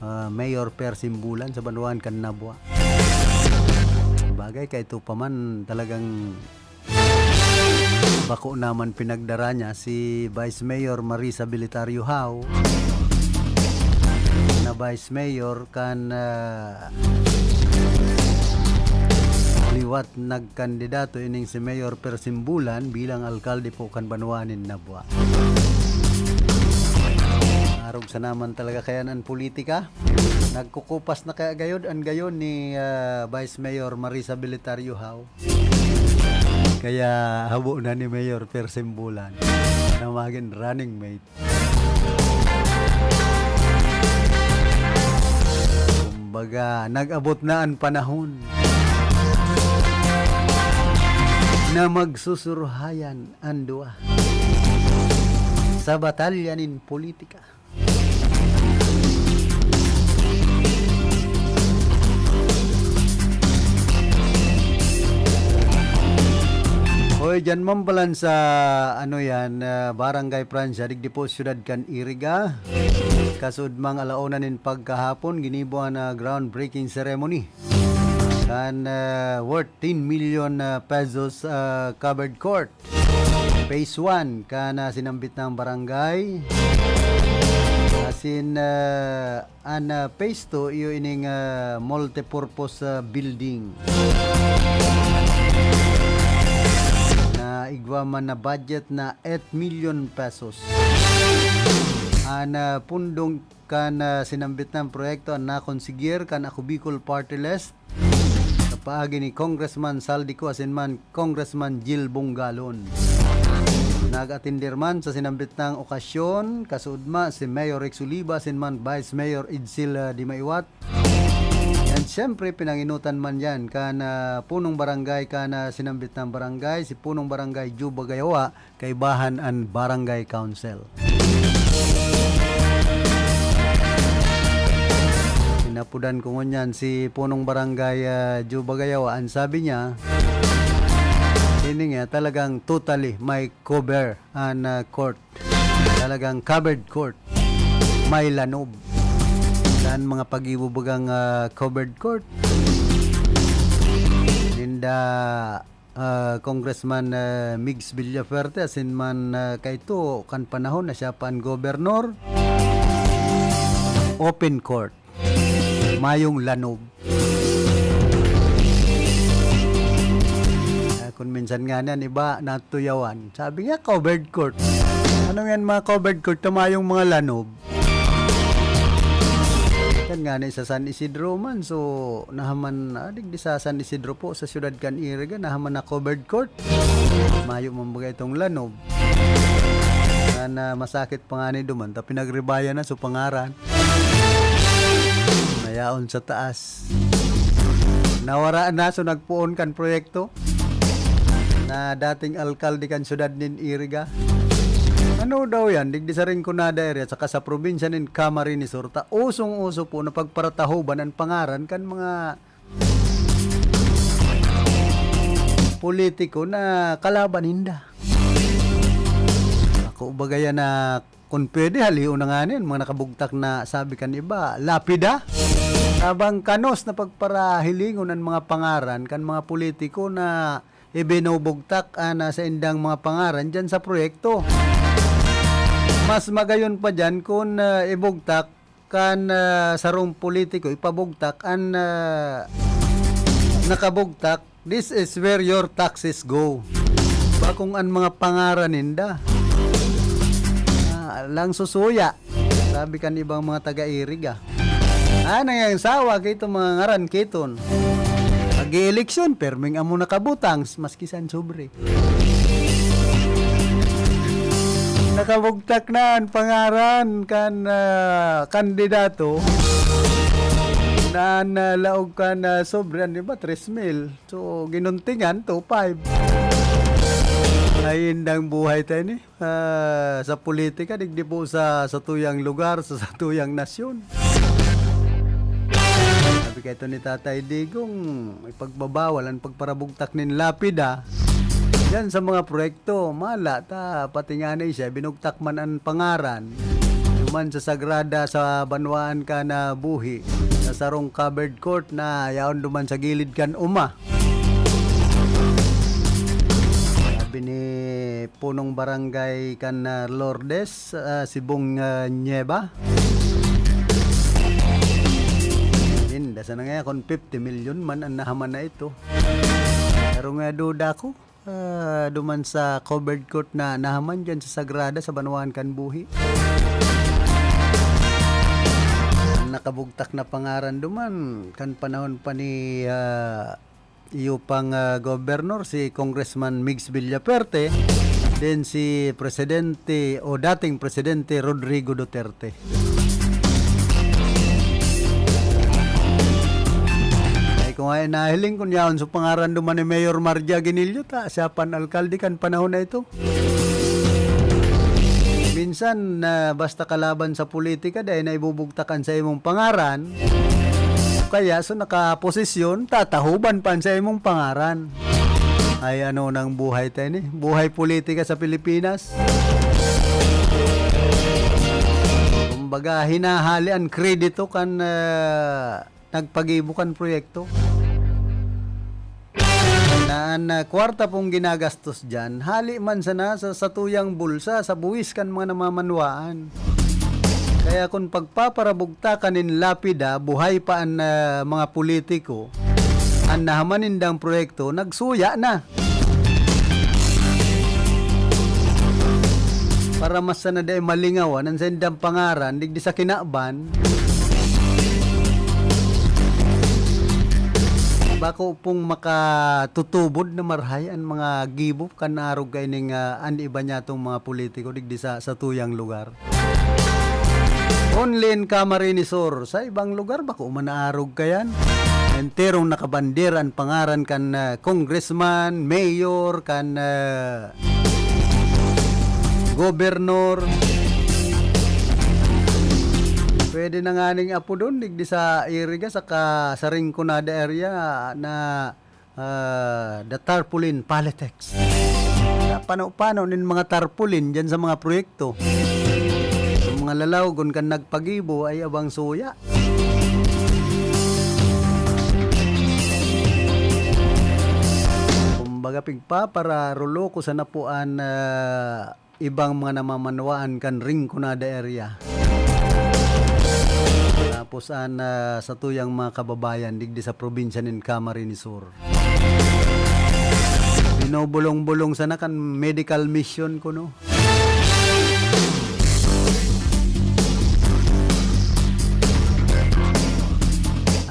ah, Mayor Per Simbulan sa banwaan kan Nabua. Bagay, kay ito pa man talagang Bako naman pinagdara niya si Vice Mayor Marisa Belitario Howe na Vice Mayor kan, ah, liwat nagkandidato ining si Mayor Persimbulan bilang alkalde po kan banwa nin Nabua. Arog sa naman talaga kaya an politika. Nagkukupas na kaya gayod an gayon ni, ah, Vice Mayor Marisa Belitario Howe. Kaya habo na ni Mayor Persimbulan na magin running mate. Kumbaga, nag-abot na an panahon na magsusuruhayan an duwa sa batalya nin politika. Hoy, dyan man palan sa, ano yan, ah, Barangay Francia, digdi po, siyudad kan Iriga. Kasuodmang alauna nin pagkahapon, ginibo an, ah, groundbreaking ceremony kan, ah, worth ten million, ah, pesos, ah, covered court. Phase one kan, ah, sinambit na barangay. Asin, ah, an, ah, phase two, iyo ining, ah, multipurpose, ah, building na igwa man na budget na eight million pesos. An, ah, pundong kan, ah, sinambit na proyekto an nakonsigir kan Ako Bicol Party List sa paagi ni Congressman Saldico asin man Congressman Jil Bongalon. Nag-atender man sa sinambit na okasyon, kasuodma si Mayor Rex Oliva asin man Vice Mayor Edsel, ah, Dimaiwat. And siyempre, pinanginutan man yan kan, ah, punong barangay kan, ah, sinambit na barangay, si punong barangay Juba Gayawa, kaibahan an barangay council. Sinapudan ko ngunyan si punong barangay, ah, Joe Bagayawa. Ang sabi niya, ini nga talagang totally may cover an, ah, court. Talagang covered court. May lanob. Dan mga pag-ibubugang, ah, covered court. Ninda ah, Congressman, ah, Migs Villafuerte, asin man, ah, kaito kan panahon na siya pa an gobernador. Open court. Mayong lanob. Ah, kun minsan nga niyan, iba natuyawan. Sabi niya, covered court. Ano yan mga covered court na mayong mga lanob? Yan nga ni sa San Isidro man, so, nahaman, ah, digdi sa San Isidro po, sa siyudad kan Iriga, nahaman na covered court. Mayo man baga itong lanob. Na, na masakit pa nga ni duman, ta pinagribayan na, so pangaran. Nayaon sa taas. Nawara na, so nagpoon kan proyekto na dating alkalde kan siyudad nin Iriga. Ano daw yan? Digdi sa Rinconada area, saka sa probinsya nin Camarines Sur, ta usong-uso po na pagparatahoban an pangaran kan mga politiko na kalaban ninda. Ako, baga yan na Kun pwede, halion na ngani an mga nakabugtak na, sabi kan iba, lapida. Tabang kanos na pagparahilingon an mga pangaran kan mga politiko na ibinubugtak an, ah, saindang mga pangaran diyan sa proyekto. Mas magayon pa diyan kun, ah, ibugtak kan, ah, sarong politiko, ipabugtak an, ah, nakabugtak, "This is where your taxes go." Bakong an mga pangaran ninda, ah, lang susuya, sabi kan ibang mga taga-Iriga. Ah, nangyayasawa kito mga ngaran kiton. Pag-ieleksyon, perming amo nakabutang, maski san sobre. Nakabugtak na an pangaran kan, ah, kandidato na an, ah, laog kan, ah, sobre, an iba, tres mil. So, ginuntingan, two five. Ay, indang buhay tayo ni, ah, sa politika, digdi po sa, sa tuyang lugar, sa, sa tuyang nasyon. Sabi kaito ni Tatay Digong, ipagbabawal an pagparabugtak nin lapida diyan sa mga proyekto. Mala ta, pati nga na siya, binugtak man an pangaran. Duman sa Sagrada sa banwaan kan buhi, sa sarong covered court na yaon duman sa gilid kan uma. Sabi ni punong barangay kan, ah, Lourdes, ah, Sibong, ah, Nieva. Ninda sana nga kun fifty million man an nahaman na ito. Pero nga duda ko, ah, duman sa covered court na nahaman diyan sa Sagrada, sa banwaan kan buhi. An nakabugtak na pangaran duman, kan panahon pa ni, ah, iyo pang, ah, gobernador, si Congressman Migs Villafuerte, then si Presidente o dating Presidente Rodrigo Duterte. Ay, kung ay nahiling, kun yaon sa pangaran duman ni Mayor Marja Ginilio, ta, siya pan alkalde kan panahon na ito. Minsan, ah, basta kalaban sa politika, dahil na ibubugtakan sa imong pangaran, kaya so nakaposisyon, tatahuban pa sa imong pangaran. Ay, ano nang buhay tayo ni? Buhay politika sa Pilipinas. Kung Baga, hinahali an kredito kan, ah, nagpagibo kan proyekto. Na an, ah, kwarta pong ginagastos diyan, hali man sana sa satuyang bulsa, sa buwis kan mga namamanwaan. Kaya kun pagpaparabugtakan nin lapida, buhay pa an, ah, mga politiko, an nahaman nindang proyekto, nagsuya na. Para mas sana dai malingawan an saindang pangaran digdi sa kinaban, bako pong makatutubod na marahay an mga gibo kan arog kaining, ah, an iba niyatong mga politiko digdi sa, sa tuyang lugar. Only in Camarines Sur. Sa ibang lugar, bako man naarog kayan. Enterong nakabandera an pangaran kan, ah, congressman, mayor, kan, ah, gobernor. Pwede na nga ning apodon, digdi sa Iriga, saka sa Rinconada area na ah, the tarpaulin politics. Napano-pano nin mga tarpaulin dyan sa mga proyekto. Sa mga lalawgon kan nagpagibo ay abang suya. Kumbaga, pigpapararulo ko sa napuan, ah, ibang mga namamanwaan kan Rinconada area. Tapos an, ah, satuyang mga kababayan digdi sa probinsya nin Camarines Sur. Binubulong-bulong sana kan medical mission kuno.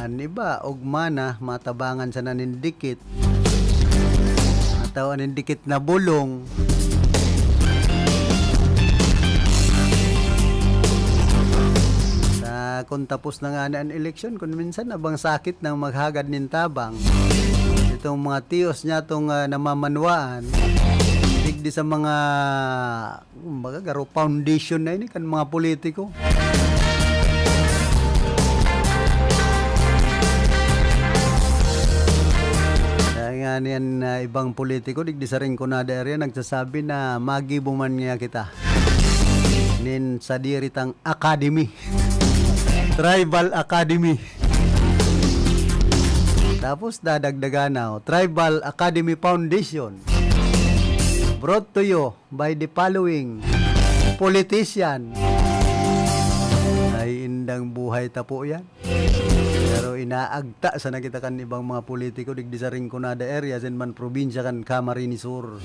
An iba, ugma na, matabangan sana nin dikit. Matawa nin dikit na bulong. Sa, kun tapos na nga na an eleksyon, kun minsan abang sakit nang maghagad nin tabang. Itong mga tiyos niya, itong, ah, namamanwaan, digdi sa mga Kumbaga, garo foundation na ini kan mga politiko. Kaya nga niyan na ibang politiko, digdi sa Rinconada area, nagsasabi na magibo man niya kita nin sadiri tang academy. Tribal Academy. Tapos dadagdagan na, oh, Tribal Academy Foundation. Brought to you by the following politician. Ay, indang buhay ta po yan. Pero inaagta sana kita kan ibang mga politiko digdi sa Rinconada area, sin man probinsya kan Camarines Sur.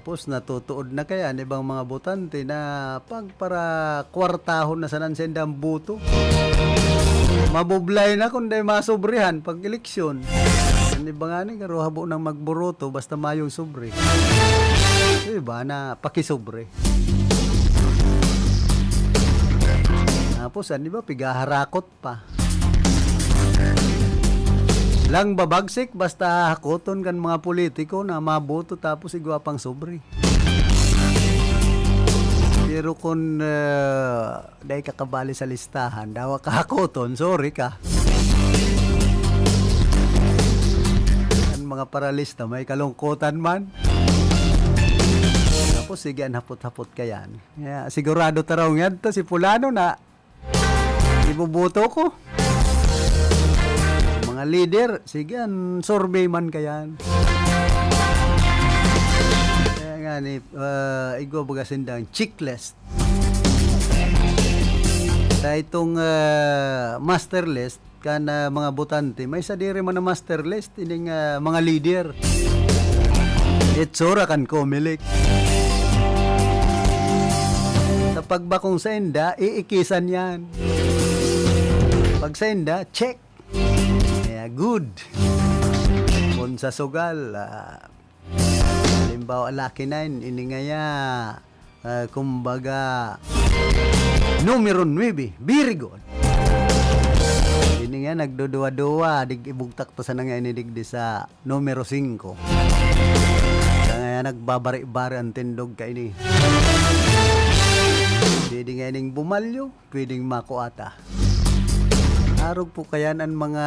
Tapos natutuod na kaya an ibang mga botante na pagparakwartahon na sana an saindang boto. Mabublay na kun dai masobrehan pag eleksyon. An iba ngani, garo habo nang magboroto basta mayong sobre. Yung iba na pakisubri. Tapos, ano ba, pigaharakot pa. Lang babagsik, basta hakoton kan mga politiko na maboto tapos igwa pang sobre. Pero kung, ah, dai ka kabali sa listahan, dawa ka hakoton, sorry ka. Ang mga paralista, may kalungkutan man. Tapos, sige, an hapot-hapot ka yan. Kaya, sigurado ta raw ngadto si Fulano na iboboto ko. Mga leader, sige, an survey man ka yan. Kaya nga ni, ah, igwa baga sindang checklist. Sa itong, ah, master list, kan, ah, mga botante, may sadiri man na master list, ining, ah, mga leader. Itsura kan Comelec. Sa pagbakong sainda, iikisan yan. Pag sainda, check. Kaya good. Kung sa sugal, ah, halimbawa, Lucky Nine, ini ngaya, ah, kumbaga, numero nuebe, very good. Ini nga, nagduduwa-duwa, dig-, ibugtak ta sana nga ini digdi sa numero singko. Kaya nga, nagbabari-bari ang tindog kaini. Pwede nga ining bumalyo, pwedeng makua ta. Arog po kayan an mga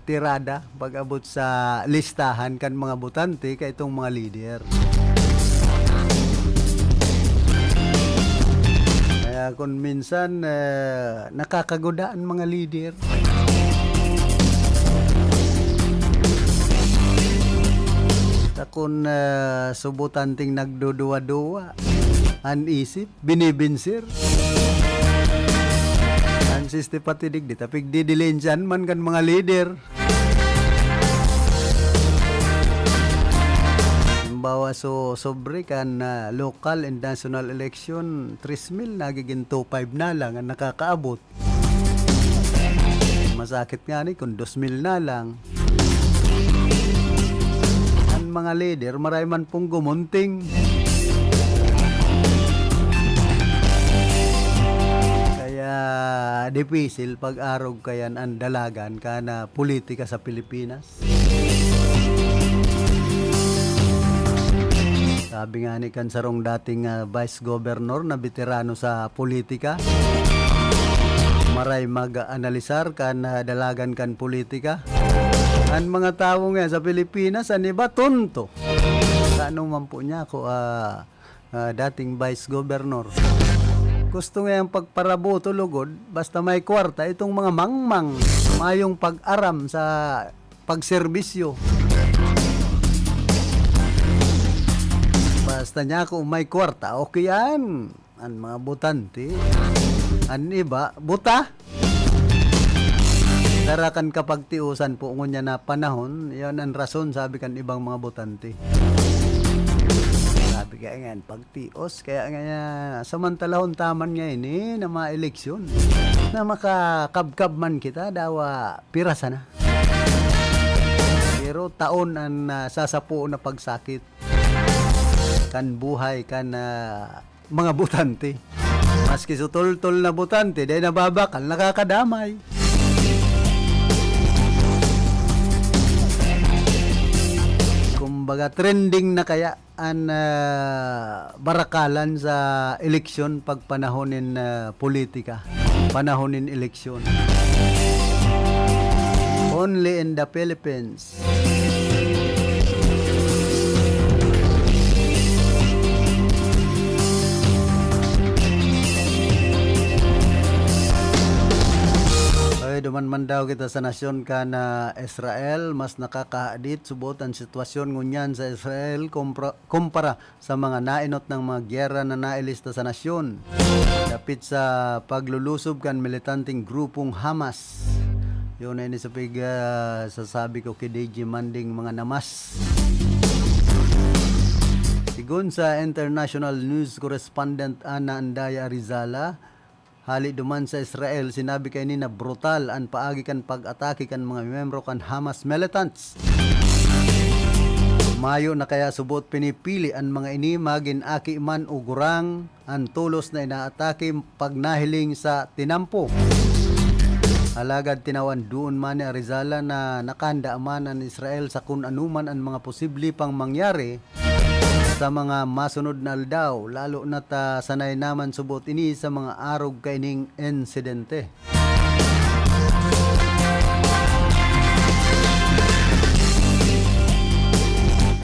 tirada pag-abot sa listahan kan mga botante kaitong mga lider. Kun minsan, eh, nakakaguda an mga lider. Ta kun, eh, subutan ting nagduduwa-duwa an isip, binibinsir. An siste pati digdi ta pigdidilensyahan man kan mga lider. Halimbawa, so, sobre kan, ah, local and national election, tres mil nagiging two five na lang an nakakaabot. Masakit nga ni kun dos mil na lang. An mga lider, maray man pong gumunting. Kaya dipisil pag-arog kayan an dalagan kan, ah, politika sa Pilipinas. Sabi nga ni kan sarong dating, ah, vice governor na beterano sa politika, maray mag-analisar kan, ah, dalagan kan politika. An mga tawo nga sa Pilipinas, an iba tonto. Sa ano man po niya ako, ah, ah, dating vice governor. Gusto ngayang pagparaboto lugod, basta may kwarta, itong mga mangmang, mayong pag-aram sa pagserbisyo. Basta niya ako may kwarta, okay yan. An mga botante, an iba, buta. Dara kan kapagtiosan po ngunyan na panahon, iyon an rason, sabi kan ibang mga botante. Sabi kaya ngayon, pagtios, kaya nga, samantalahon taman ngayon eh, na mga eleksyon, na makakabkab man kita, dawa pirasa na. Pero taon an, ah, sasapuon na pagsakit kan buhay kan, ah, mga botante. Maski sutol-tol na botante, dai nababakal, nakakadamay. Kumbaga, trending na kaya an, ah, barakalan sa eleksyon pag panahon nin, ah, politika, panahon nin eleksyon. Only in the Philippines. Ay, duman man daw kita sa nasyon kan Israel, mas nakakahadit subot an sitwasyon ngunyan sa Israel kompra-, kumpara sa mga naenot nang mga giyera na nailista sa nasyon, dapit sa paglulusob kan militanteng grupong Hamas. Yun na ini sa pig-, ah, sasabi ko ki D J Manding, mga namas. Sigon sa international news correspondent Ana Andaya Arizala, hali duman sa Israel, sinabi kaini na brutal an paagi kan pag-atake kan mga miyembro kan Hamas militants. Mayo na kaya subot pinipili an mga ini, magin aki man o gurang, an tolos na inaatake pag nahiling sa tinampo. Alagad tinawan doon man ni Arizala na nakahanda man an Israel sa kun ano man an mga posible pang mangyari sa mga masunod na aldaw, lalo na ta sanay naman subot ini sa mga arog kaining insidente.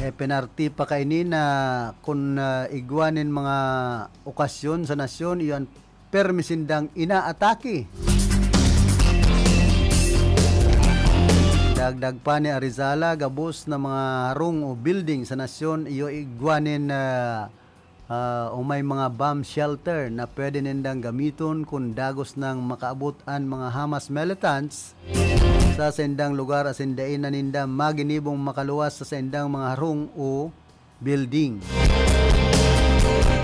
Ipinarti pa kaini na kun, ah, igwa nin mga okasyon sa nasyon, iyan permi sindang inaatake. Dagdag pa ni Arizala, gabos na mga harong o building sa nasyon, iyo igwa nin, ah, ah, o may mga bomb shelter na pwede nindang gamiton kun dagos nang makaabot an mga Hamas militants sa saindang lugar asin dai na ninda maginibong makaluwas sa saindang mga harong o building.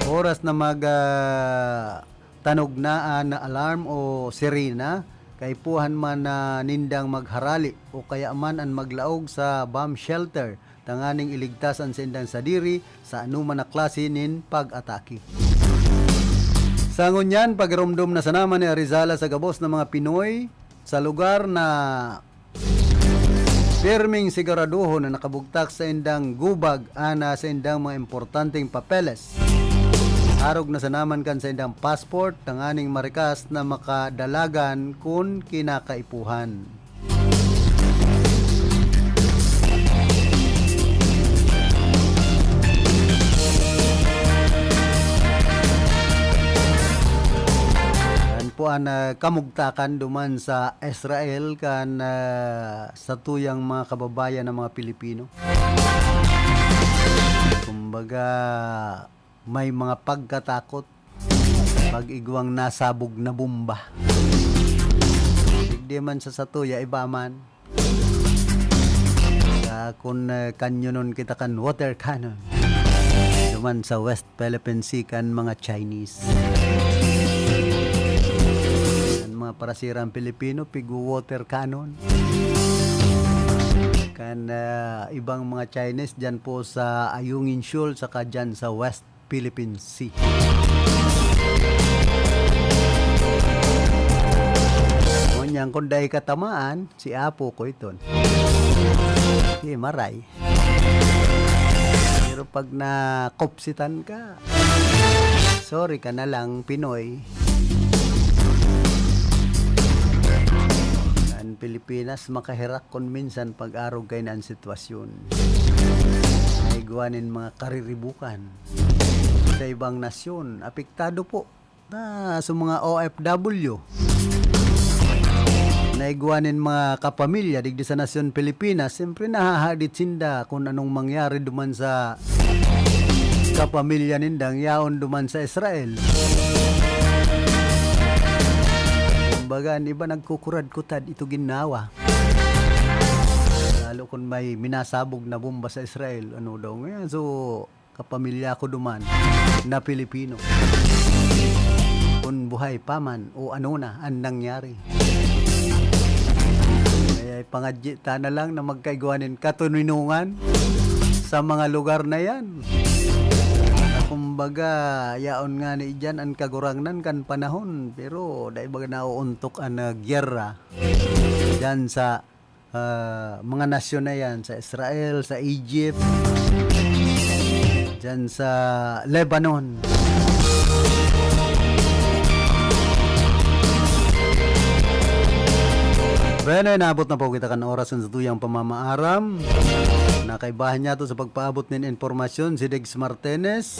Oras na mag, ah, tanog na an alarm o sirena, kaipuhan man na nindang magharali o kaya man an maglaog sa bomb shelter tanganing iligtas an saindang sadiri sa anoman na klase nin pag-atake. Sa ngunyan, pagiromdom na sana man ni Arizala sa gabos na mga Pinoy sa lugar na pirming siguradohon na nakabugtak saindang gubag ana saindang mga importanteng papeles. Arog na sana man kan saindang passport tanganing marikas na makadalagan kun kinakaipuhan. An, ah, kamugtakan duman sa Israel kan, ah, satuyang mga kababayan na mga Pilipino. Kumbaga, may mga pagkatakot pag igwang nasabog na bomba. Digdi man sa satuya, iba man. Sa kun, ah, kanyonon kita kan water cannon. Duman sa West Philippine Sea kan mga Chinese. An mga parasirang Pilipino, pigwo-water cannon. Kan, ah, ibang mga Chinese dyan po sa Ayungin Shoal, saka dyan sa West Philippine Sea. Ngunyan, kung dai katamaan, si Apo ko iton. Di maray. Pero pag nakopsitan ka, sorry ka na lang, Pinoy. An Pilipinas makaherak kun minsan pag-arog kaiyan an sitwasyon. Naigwa nin mga kariribukan sa ibang nasyon, apektado po na sa mga O F W. Naigwa nin mga kapamilya digdi sa nasyon Pilipinas, siyempre nahahadit sinda kun anong mangyari duman sa kapamilya nindang yaon duman sa Israel. Kumbaga, an iba nagkukurad-kutad, ito ginawa. Lalo kun may minasabog na bomba sa Israel, ano daw ngayon. So, kapamilya ko duman na Pilipino. Kun buhay pa man o ano na an nangyari. Kaya ipangadyi ta na lang na magkaigwa nin katoninongan sa mga lugar na yan. Na kumbaga, yaon ngani diyan an Kagurangnan kan panahon, pero dai baga nauuntok an, ah, gyera diyan sa, ah, mga nasyon na yan, sa Israel, sa Egypt, diyan sa Lebanon. Bueno, naabot na po kita kan oras kan satuyang pamamaaram. Nakaibahan niya to sa pagpaabot nin impormasyon si Dex Martinez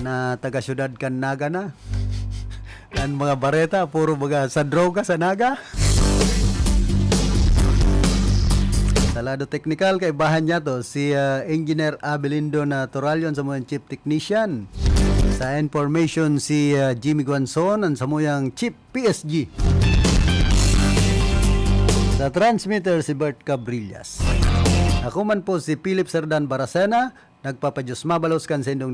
na taga-syudad kan Naga na. An mga bareta, puro baga sa droga sa Naga. Sa lado teknikal, kaibahan niya to, si, ah, Engineer Abelindo na Toralion, samuyang Chief Technician. Sa information, si, ah, Jimmy Guanzon, an samuyang Chief P S G. Sa transmitter, si Bert Cabrillas. Ako man po si Philip Serdan Baracena, nagpapadiyos mabalos kan saindong